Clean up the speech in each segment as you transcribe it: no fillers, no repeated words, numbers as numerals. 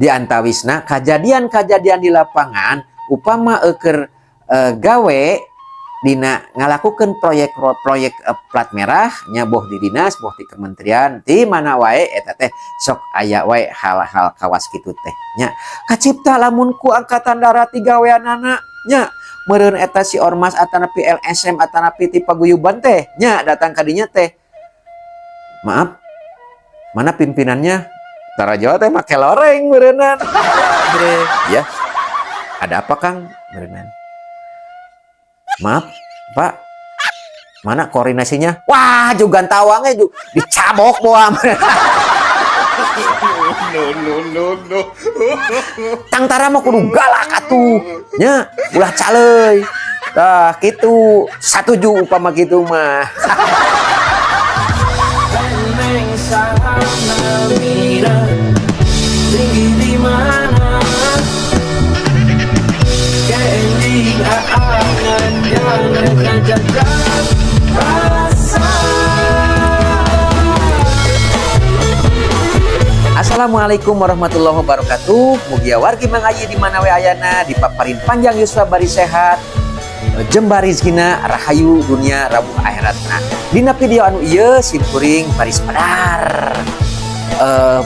Di antawisna kajadian-kajadian di lapangan upama eker gawe dina ngalakukan proyek-proyek plat merah nya, boh di dinas, boh di kementerian, di mana wae eta teh sok aya wae hal-hal kawas kitu teh nya. Kacipta lamun ku Angkatan Darat digaweanana nya, meureun eta si ormas atanapi LSM atanapi ti paguyuban teh nya datang ka dinya teh, "Maaf, mana pimpinannya?" Tara Jawa teh make loreng meureunan. Bre, ya ada apa, Kang? Meureunan, "Maaf, Pak, mana koordinasinya?" Wah, juga tawangnya juga dicabok boa. No, no, no, no. Tangtara mah kudu galak atuh nya, ulah caleuy. Tah kitu, satuju upama kitu mah. Neng sana mira tinggi di mana Ending aangan jangan jaga rasa. Assalamualaikum warahmatullahi wabarakatuh. Mugia wargi Mang Ayi di mana we ayana dipaparin panjang yuswa bari sehat, jembar rizkina, rahayu dunia rabu akhiratna. Dina video anu ieu sim kuring baris padar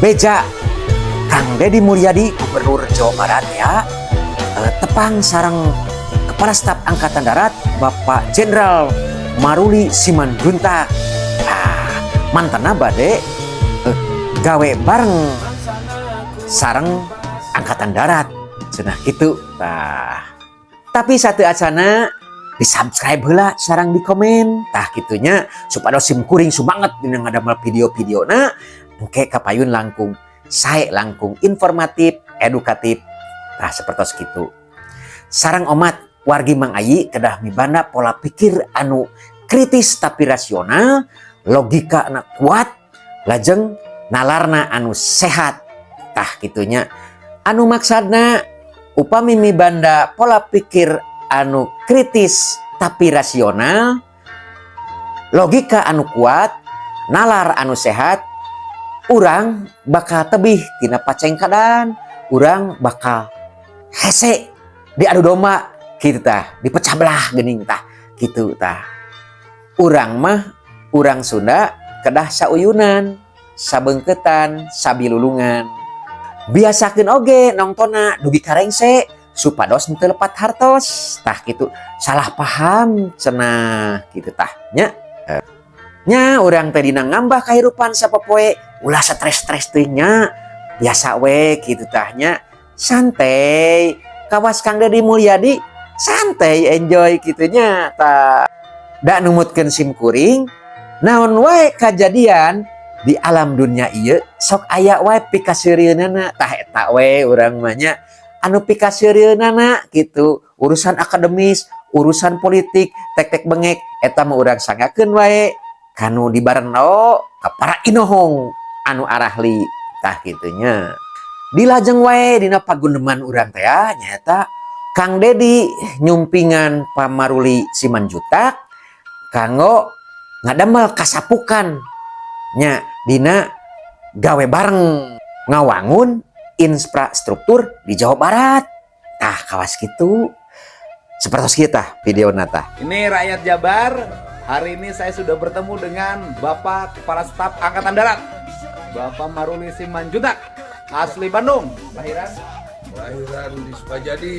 beja Kang Dedi Mulyadi, Gubernur Jawa Barat ya, tepang sareng Kepala Staf Angkatan Darat Bapak Jenderal Maruli Simanjuntak. Ah, mantena bade gawe bareng sareng Angkatan Darat cenah kitu tah. Tapi sateuacana di subscribe heula sareng di komen tah kitunya, supaya sim kuring sumanget dina ngadamel video-video. Nah, engke kapayun langkung sae, langkung informatif, edukatif. Tah, seperti kitu. Sareng omat wargi Mang Ayi kedah mibanda pola pikir anu kritis tapi rasional, logika na kuat, lajeng nalarna anu sehat. Tah kitunya. Anu maksudna upami mibanda pola pikir anu kritis tapi rasional, logika anu kuat, nalar anu sehat, urang bakal tebih tina pacengkadan, urang bakal hese diadu domba gitu tah, dipecah belah geuning tah gitu tah. Urang mah urang Sunda kedah sauyunan, sabeungkeutan, sabilulungan. Biasakeun oge nongtonna dugi ka rengse supados henteu lepat hartos tah gitu, salah paham cenah gitu tah nya. Nya urang teh dina ngambah kahirupan sapopoe ulah stres-stres teh nya, biasa we gitu tah nya, santai kawas Kang Deddy Mulyadi, santai, enjoy gitu nya tah. Da numutkeun sim kuring, naon wae kajadian di alam dunia ieu sok aya wae pikaseurieunana. Tah, eta we urang mah nya, anu pikaseurieunana gitu. Urusan akademis, urusan politik, tek-tek bengek eta mah urang sanggakeun wae kanu dibareno ka para inohong anu arahli tah kitunya. Dilajeng wae dina paguneman urang teh ya, nyaeta Kang Dedi nyumpingan Pak Maruli Simanjuntak kanggo ngadamel kasapukan nya dina gawe bareng ngawangun infrastruktur di Jawa Barat. Tah, kawas gitu, seperti kita video nata. Ini rakyat Jabar, hari ini saya sudah bertemu dengan Bapak Kepala Staf Angkatan Darat, Bapak Maruli Simanjuntak, asli Bandung, lahiran Lahiran di Sukajadi,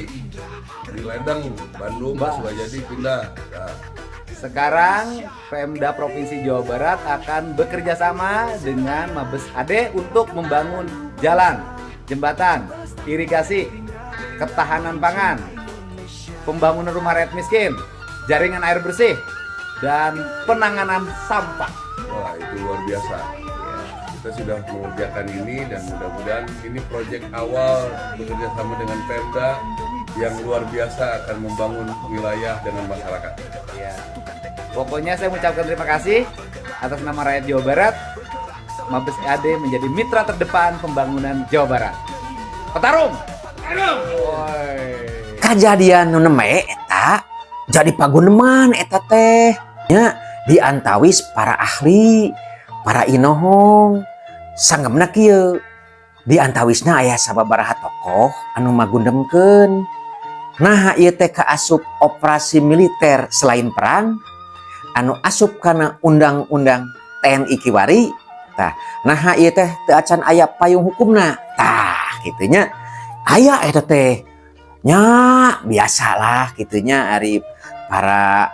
di Ledeng, Bandung. Sukajadi pindah. Nah, Sekarang Pemda Provinsi Jawa Barat akan bekerja sama dengan Mabes AD untuk membangun jalan, jembatan, irigasi, ketahanan pangan, pembangunan rumah rakyat miskin, jaringan air bersih, dan penanganan sampah. Wah, itu luar biasa. Kita sudah mengerjakan ini dan mudah-mudahan ini proyek awal bekerja sama dengan Pemda yang luar biasa akan membangun wilayah dengan masyarakat. Ya. Pokoknya saya mengucapkan terima kasih atas nama rakyat Jawa Barat. Mabes AD menjadi mitra terdepan pembangunan Jawa Barat. Petarung! Woi. Kejadian nu nembe eta jadi paguneman eta teh nya, di antawis para ahli, para inohong sanggemna kieu. Di antawisna aya sababaraha tokoh anu magundemkeun. Nah, ieu teh kaasup operasi militer selain perang anu asup kana undang-undang TNI kiwari. Tah, nah, ieu teh teu acan aya payung hukumna. Tah, kitu nya. Aya eta teh nya, biasalah kitu nya, ari para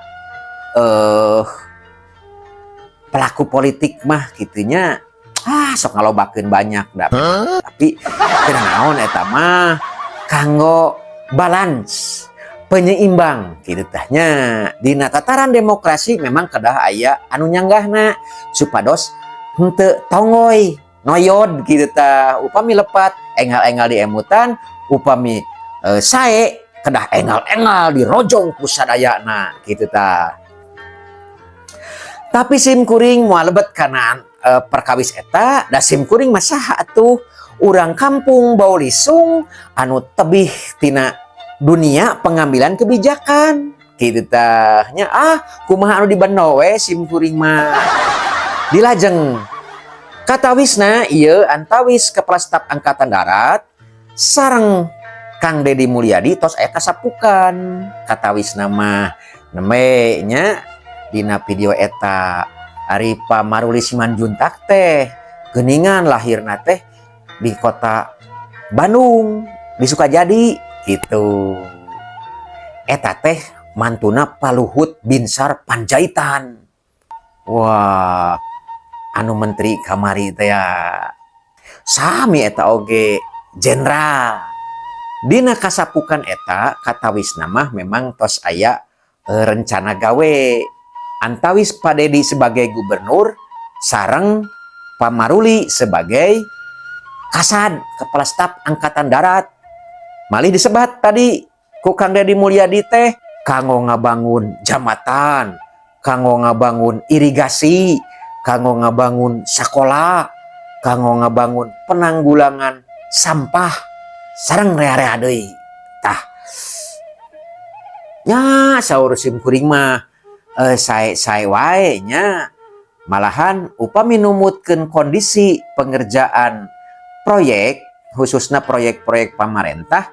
pelaku politik mah kitu nya, ah, sok ngalobakeun banyak da. Tapi teu naon, eta mah kanggo balance, penyeimbang kitu tah nya. Dina tataran demokrasi memang kedah aya anu nyanggahna supados henteu tonggoy noyod kitu tah. Upami lepat, engal-engal diemutan, upami sae, kedah engal-engal dirojong ku sadayana kitu tah. Tapi sim kuring moal lebet kana perkawis eta, da sim kuring mah saha atuh, urang kampung bau lisung anu tebih tina dunia pengambilan kebijakan kitu tah nya. Ah, kumaha anu dibendo we sim kuring mah. Dilajeng katawisna ieu antawis Kepala Staf Angkatan Darat sareng Kang Dedi Mulyadi tos aya kasapukan. Katawisna mah nembe nya dina video eta, ari Pak Maruli Simanjuntak teh geuningan lahirna teh di kota Bandung, di Sukajadi gitu. Eta teh mantuna Pak Luhut Binsar Panjaitan. Wah, anu menteri kamari teh ya. Sami eta oge jenderal. Dina kasapukan eta katawisna mah memang tos aya rencana gawe antawis Pak Dedi sebagai gubernur sareng Pak Maruli sebagai Kasad, Kepala Staf Angkatan Darat. Malih disebat tadi ku Kang Dedi Mulyadi teh kanggo ngabangun jambatan, kanggo ngabangun irigasi, kanggo ngabangun sekolah, kanggo ngabangun penanggulangan sampah sareng rea-rea deui. Tah. Nya, saur sim kuring mah sae-sae wae nya. Malahan upami numutkeun kondisi pengerjaan proyek, khususnya proyek-proyek pamarentah,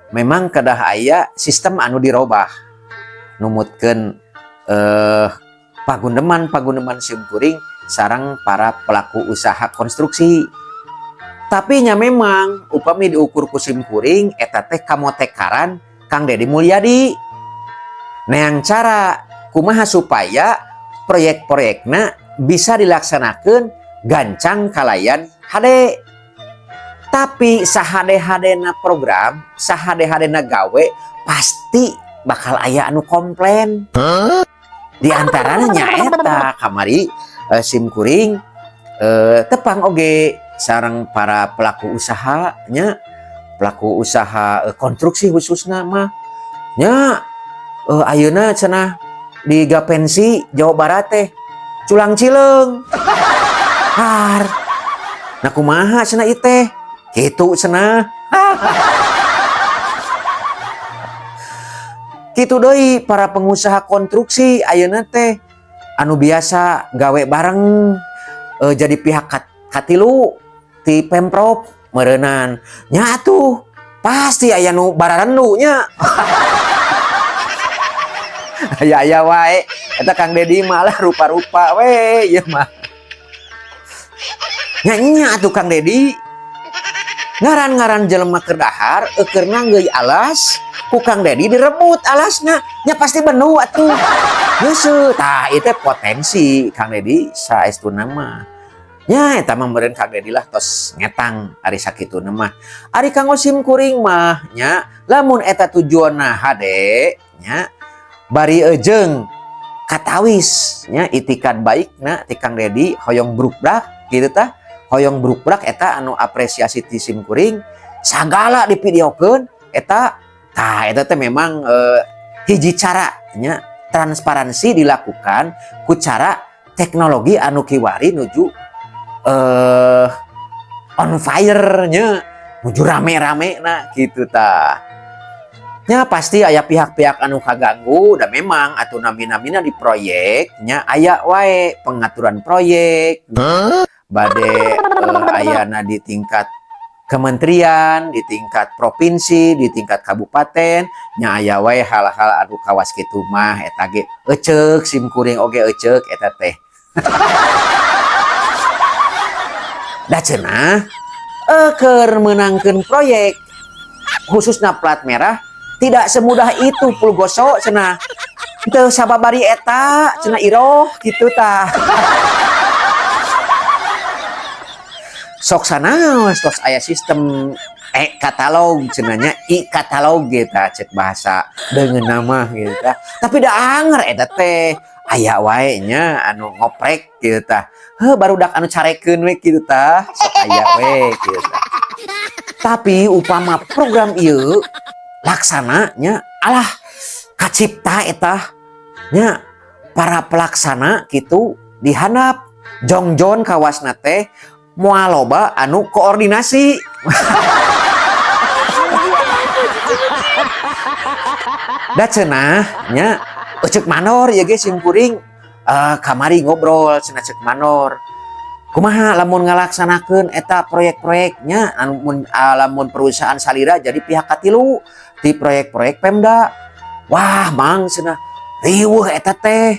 memang kedah aya sistem anu dirobah numutkeun pagundeman-pagundeman sim kuring sareng para pelaku usaha konstruksi. Tapi nya memang upami diukur ku sim kuring eta teh kamotekaran Kang Dedi Mulyadi neang cara kumaha supaya proyek-proyekna bisa dilaksanakan gancang kalayan hade. Tapi sahade-hadena program, sahade-hadena gawe, pasti bakal aya anu komplain. Di antaranya nyaeta kamari sim kuring tepang oge sareng para pelaku usaha nya, pelaku usaha konstruksi khususna mah nya. Ayeuna cenah di Gapensi Jawa Barat teh culang cileung har. Nah, kumaha cenah ieu teh kitu cenah. Kitu deui para pengusaha konstruksi ayeuna teh anu biasa gawe bareng jadi pihak katilu ti Pemprov meureunan nya atuh, pasti aya nu bararendu nya. Aya aya wae eta Kang Dedi malah rupa-rupa we ieu mah nya. Nya atuh Kang Dedi, ngaran-ngaran jelema keur dahar, keur nanggeui alas, ku Kang Dedi direbut alasna nya, pasti bendu atuh, geuseuh. Tah, ieu teh potensi Kang Dedi saestuna mah nya. Eta mah meureun Kang Dedi lah tos ngetang ari sakituna mah. Ari kanggo sim kuring mah nya, lamun eta tujuanna hade nya, bari ejeung katawis nya itikad baikna ti Kang Dedi hoyong brukbrak gitu tah, hoyong brukbrak, eta anu apresiasi ti sim kuring. Sagala divideokeun eta tah, eta teh memang hiji cara nya transparansi dilakukan ku cara teknologi anu kiwari nuju on fire nya, nuju rame-rame. Nah, gitu tah nya, pasti aya pihak-pihak anu kaganggu dan memang atau nami-namina di proyek nya aya wae pengaturan proyek bade ayana di tingkat Kementerian, di tingkat provinsi, di tingkat kabupaten, nya aya wae hal-hal anu kawas kitu mah eta ge eceuk sim kuring oge eceuk eta teh. Da cenah keur meunangkeun proyek khususnya plat merah tidak semudah itu pulgoso cenah. Teu sababari eta cenah iroh kitu tah. Sok sanaos tos aya sistem e-katalog cenah nya, i-katalog gitu cek bahasa dengan nama gitu tah. Tapi da anger eta teh aya wae nya anu ngoprek gitu tah. Heuh, barudak anu carekeun we kitu tah, sok aya we kitu tah. Tapi upama program ieu laksana nya, alah kacipta eta nya para pelaksana gitu dihandap jongjon kawasna teh moal loba anu koordinasi. Da cenah nya eceuk manor ieu ge sim kuring, kamari ngobrol cenah ceuk manor. Kumaha lamun ngalaksanakeun eta proyek-proyeknya anu mun, lamun perusahaan salira jadi pihak katilu di proyek-proyek Pemda. Wah, mang cenah riweuh eta teh.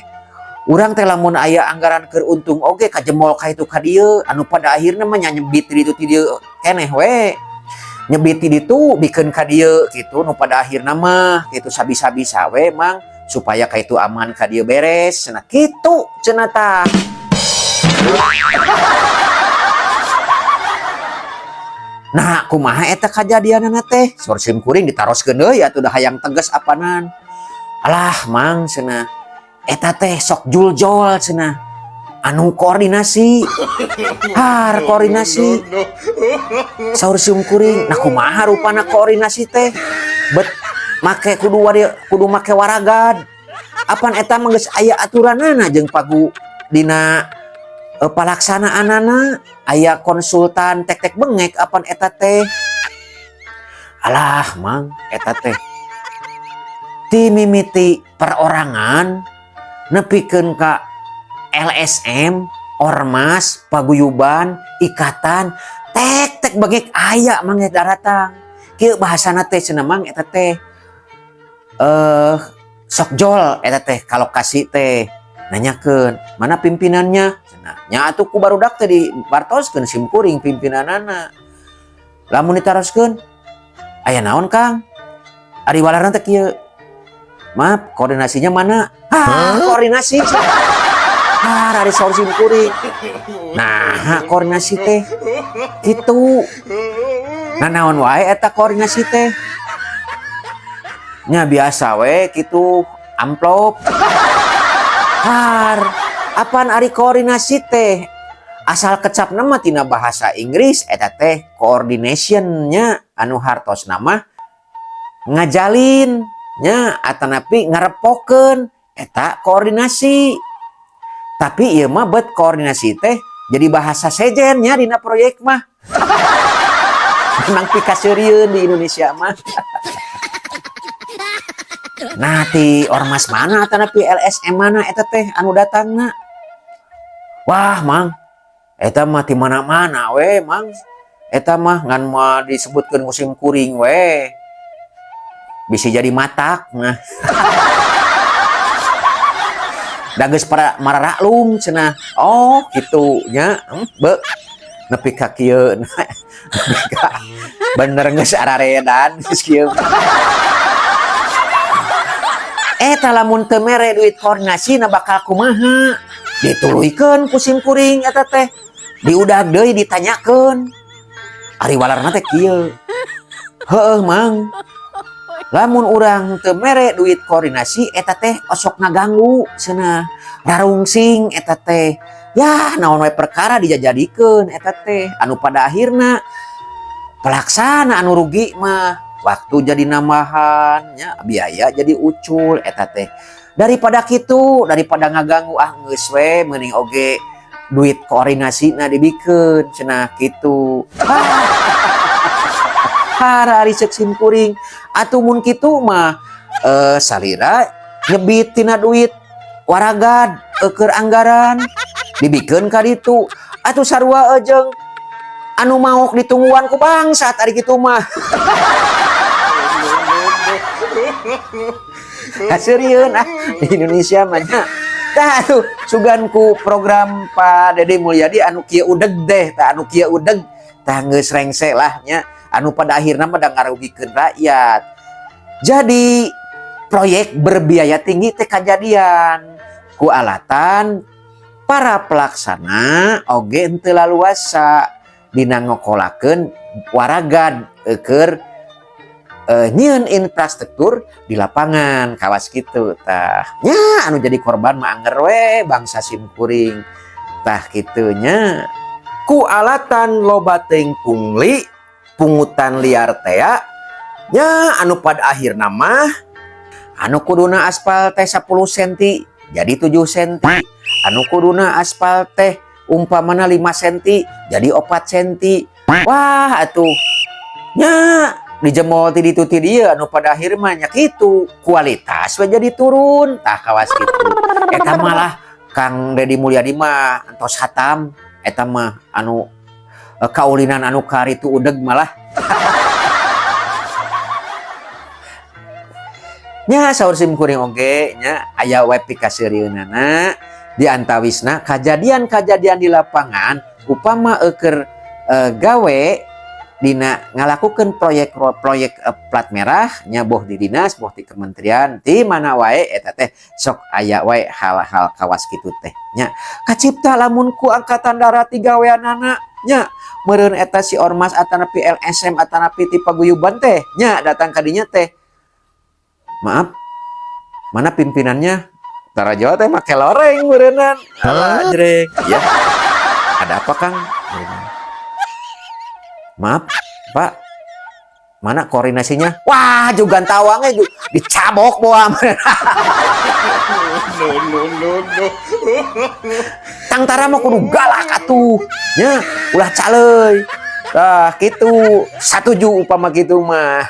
Urang teh lamun aya anggaran keur untung oge kajemol ka itu ka dieu anu pada akhirna mah nya nyebit di ditu ti dieu keneh we. Nyebit di ditu bikeun ka dieu kitu nu pada akhirna mah kitu sabisa-bisa we mang supaya ka itu aman ka dieu beres cenah kitu cenah tah. Nah, kumaha eta kajadianana teh? Sor sim kuring ditaroskeun deui atuh da hayang tegas apanan. Alah, mang cenah. Eta teh sok juljol cenah. Anu koordinasi. Har koordinasi. Saur sim kuring, nah kumaha rupana koordinasi teh? Bet make kudu wari, kudu make waragad. Apan eta mah geus aya aturanana jeung pagu dina palaksanaanana aya konsultan tek-tek bengek apan eta teh. Alah mang eta teh ti mimiti perorangan nepikeun ka LSM, ormas, paguyuban, ikatan, tek-tek bengek aya mang eta daratang. Kieu bahasana teh cenah mang eta teh sok jol eta teh kalokasi teh nanyakeun mana pimpinannya cenah. Nya atuh ku barudak teh dibartoskeun sim kuring pimpinanana. Lamun ditaroskeun aya naon Kang? Ari walarna teh kieu. Maaf, koordinasinya mana? Ah, koordinasi. Ah, ari saur sim kuring. Nah, koordinasi teh kitu. Nah, naon wae eta koordinasi teh? Nya biasa we kitu amplop. Har, apaan ari koordinasi teh? Asal kecap nama tina bahasa Inggris eta teh coordination-nya anu hartos nama ngajalin nya atanapi ngarepokeun eta koordinasi. Tapi ieu mah bet koordinasi teh jadi bahasa sejen nya dina proyek mah. Memang pikaseurieun di Indonesia mah. Nah, ti ormas mana atanapi LSM mana eta teh anu datangna? Wah, mang, eta mah ti mana-mana we, mang. Eta mah ngan mah disebutkeun musim kuring we. Bisa jadi matak nah. Da geus para mararaklum cenah. Oh, kitu nya. Be nepi ka kieu. Nepi ka bener geus araredan geus kieu. Eta lamun teu mere duit koordinasi na bakal kumaha? Dituluykeun ku sim kuring eta teh. Diudag deui ditanyakeun. Ari walarna teh kieu. Heueuh, mang. Lamun urang teu mere duit koordinasi eta teh osok ngaganggu cenah. Rarungsing eta teh. Yah, naon we perkara dijajadikeun eta teh. Anu pada akhirna pelaksana anu rugi mah. Waktu jadi nambahan nya, biaya jadi ucul eta teh. Daripada kitu, daripada ngaganggu ah geus we meuning oge duit koordinasina dibikeun cenah kitu. Har ari ceuk sim kuring. Atuh mun kitu mah salira nyebit tina duit waragad keur anggaran dibikeun ka ditu. Atuh sarua jeung Anu maok ditungguan ku bangsat ari kitu mah. Kaseurieun ah di Indonesia mah nya. Tah atuh sugan ku program Pak Dedi Mulyadi anu kieu udeg deh, tah anu kieu udeg tah geus rengse lah nya, anu pada akhirna mah da ngarugikeun rakyat. Jadi proyek berbiaya tinggi teh kajadian ku alatan para pelaksana oge henteu laluasa dina ngokolakeun waragad keur nyieun infrastruktur di lapangan kawas kitu tah nya. Anu jadi korban mah anger we bangsa simkuring, tah kitu nya. Ku alatan loba teuing pungli, pungutan liar tea nya, anu pada akhirna mah anu kuduna aspal teh 10 cm jadi 7 cm, anu kuduna aspal teh umpamana 5 cm jadi 4 cm. Wah, atuh nya dijemol ti ditu ti dieu, anu pada akhir mah nya kitu, kualitas we jadi turun, tah kawas kitu. Eta malah Kang Dedi Mulyadi mah entos hatam eta mah, anu kaulinan anu karitu udeg malah nya. Saur sim kuring oge nya aya we pikaseurieunana di antawisna kajadian-kajadian di lapangan upama eker gawe dina ngalakukeun proyek-proyek plat merah nya, boh di dinas, boh di kementerian, di mana wae eta teh sok aya wae hal-hal kawas kitu teh nya. Kacipta lamun ku angkatan darat digaweanana nya, meureun eta si ormas atanapi LSM atanapi ti paguyuban teh nya datang ka dinya teh, "Maaf, mana pimpinannya?" Tara Jawa teh make loreng meureunnan. Alah, jreng ya, "Ada apa, Kang?" "Maaf, Pak, mana koordinasinya?" Wah, juga tawangnya juga dicabok boa. No, no, no, no. Tangtara mah kudu galak atuh nya, ulah caleuy. Tah kitu, satuju upama kitu mah.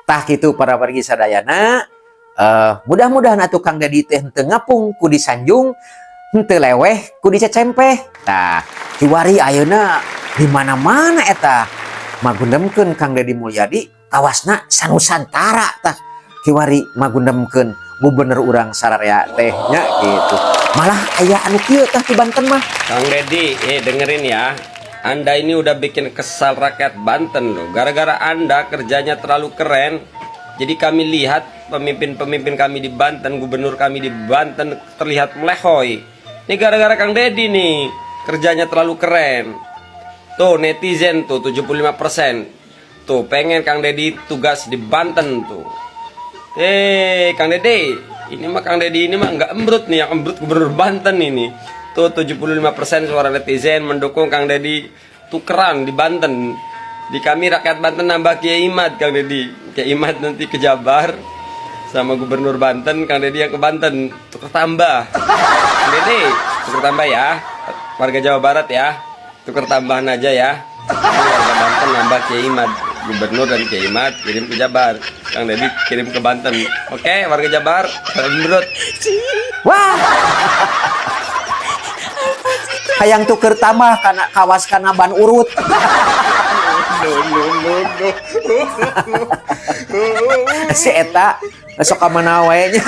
Tah kitu para wargi sadayana, mudah-mudahan atuh Kang Dedi teh henteu ngapung ku disanjung, henteu leweh ku dicecempeh. Tah kiwari ayeuna di mana-mana eta magundemkeun Kang Dedi Mulyadi kawasna sanusantara. Tah kiwari magundemkeun gubernur urang sararea teh nya gitu. Malah aya anu kieu tah di Banten mah. Kang Dedi, dengerin ya. Anda ini udah bikin kesal rakyat Banten loh. Gara-gara Anda kerjanya terlalu keren. Jadi kami lihat pemimpin-pemimpin kami di Banten, gubernur kami di Banten terlihat melehoy. Ini gara-gara Kang Dedi nih, kerjanya terlalu keren. Tuh netizen tuh 75%. Tuh pengen Kang Dedi tugas di Banten tuh. Kang Dedi, ini mah Kang Dedi ini mah nggak embrut nih, yang embrut gubernur Banten ini. Tuh 75% suara netizen mendukung Kang Dedi tukeran di Banten. Di kami rakyat Banten nambah Kiai Imad, Kang Dedi. Kiai Imad nanti ke Jabar sama gubernur Banten, Kang Dedi yang ke Banten tuker tambah. Kang Dedi, tuker tambah ya. Warga Jawa Barat ya. Tuker tambahan aja ya. Ini warga Banten nambah Kiai Imad, gubernur dan Kiai Imad kirim ke Jabar. Kang Dedi kirim ke Banten. Oke, warga Jabar, menurut. Wah, hayang tuker tambah kana kawas kana ban urut. No, no, no, no. Si eta sok ka mana wae nya,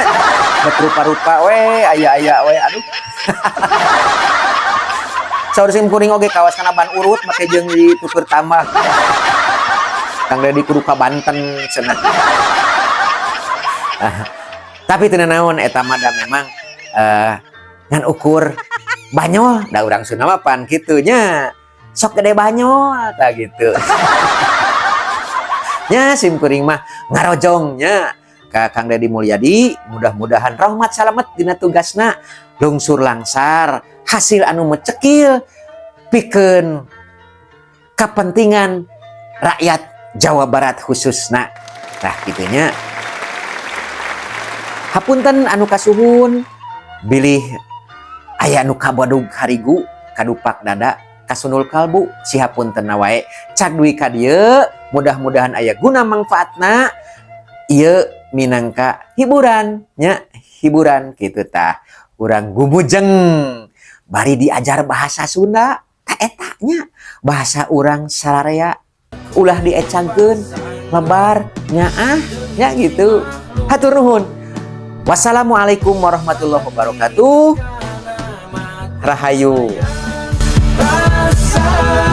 bet rupa-rupa we, aya-aya we. Aduh, saur sim kuring oge kawas kana ban urut make jeung dituker tambah. Kang Dedi kudu ka Banten cenah. Ah, tapi teu naon eta mah, da memang ngan ukur banyol da urang Sunda mah pan kitu nya, sok gede banyol tah gitu nya. Sim kuring mah ngarojong nya ka Kang Dedi Mulyadi, mudah-mudahan rahmat salamet dina tugasna, lungsur langsar, hasil anu mecekil pikeun kepentingan rakyat Jawa Barat khususna, tah kitu nya. Hapunten anu kasuhun bilih aya anu kabadug harigu, kadupak dada, kasunul kalbu, sihapunten wae. Cag dugi ka dieu, mudah-mudahan aya guna manfaatna ieu minangka hiburan nya, hiburan kitu. Tah, urang gumujeng. Bari diajar bahasa Sunda. Tah, eta nya bahasa urang sararea ulah diecangkeun, lebar nyaah nya gitu. Hatur nuhun. Wassalamualaikum warahmatullahi wabarakatuh. Rahayu. Rasa.